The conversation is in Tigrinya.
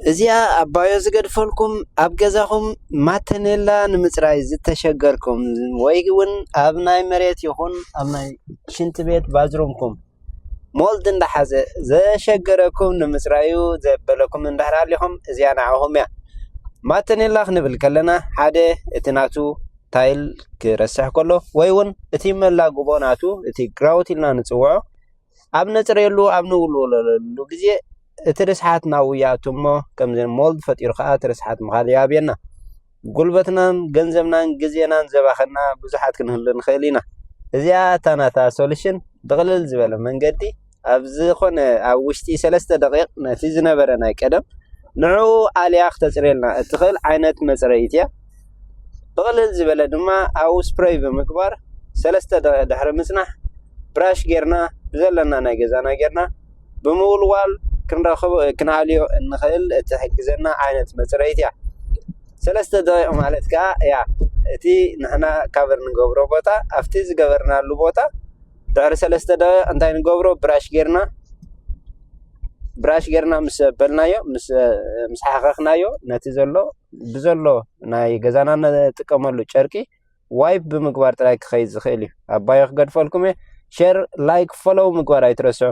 እዚኣ ኣብ ባዮ ዝገድፈልኩም፣ ኣብ ገዛኹም ማተኔላ ንምጽራይ ዝተሸገርኩም ወይ እውን ኣብ ናይ መሬት ይኹን ኣብ ናይ ሽንቲ ቤት ባዝሩምኩም ሞልድ እንዳሓዘ ዘሸገረኩም ንምጽራዩ ዘበለኩም እንድሕር ኣሊኹም፣ እዚኣ ንዓኹም እያ። ማተኔላ ክንብል ከለና ሓደ እቲ ናቱ ታይል ክረስሕ ከሎ ወይ እውን እቲ መላግቦ ናቱ እቲ ግራውት ኢልና ንጽውዖ ኣብ ነጽረየሉ ኣብ ንውልወለሉ ግዜ እቲ ርስሓት ናብኡ ይኣቱ እሞ ከምዚ ሞልድ ፈጢሩ ከዓ እቲ ርስሓት ምኻል ይኣብየና። ጉልበትናን ገንዘብናን ግዜናን ዘባኸና ብዙሓት ክንህሉ ንኽእል ኢና። እዚኣ እታ ናታ ሶሉሽን ብቕልል ዝበለ መንገዲ ኣብ ዝኾነ ኣብ ውሽጢ ሰለስተ ደቂቕ ነቲ ዝነበረ ናይ ቀደም ንዕኡ ኣልያ ክተጽርየልና እትኽእል ዓይነት መጽረይት እያ። ብቕልል ዝበለ ድማ ኣብ ስፕረይ ብምግባር ሰለስተ ደቂቕ ድሕሪ ምጽናሕ ብራሽ ጌርና ብዘለና ናይ ገዛና ጌርና ብምውልዋል ክንረኽብ ክንኣልዮ እንኽእል እትሕግዘና ዓይነት መጽረይት እያ። ሰለስተ ደቂቕ ማለት ከዓ እያ እቲ ንሕና ካቨር ንገብሮ ቦታ ኣብቲ ዝገበርናሉ ቦታ ድሕሪ ሰለስተ ደቂቕ እንታይ ንገብሮ? ብራሽ ጌርና ብራሽ ጌርና ምስ በልናዮ ምስ ምስ ሓኸኽናዮ ነቲ ዘሎ ብዘሎ ናይ ገዛና ንጥቀመሉ ጨርቂ ዋይፕ ብምግባር ጥራይ ክኸይድ ዝኽእል እዩ። ኣብ ባዮ ክገድፈልኩም እየ። ሸር፣ ላይክ፣ ፎሎው ምግባር ኣይትረስዑ።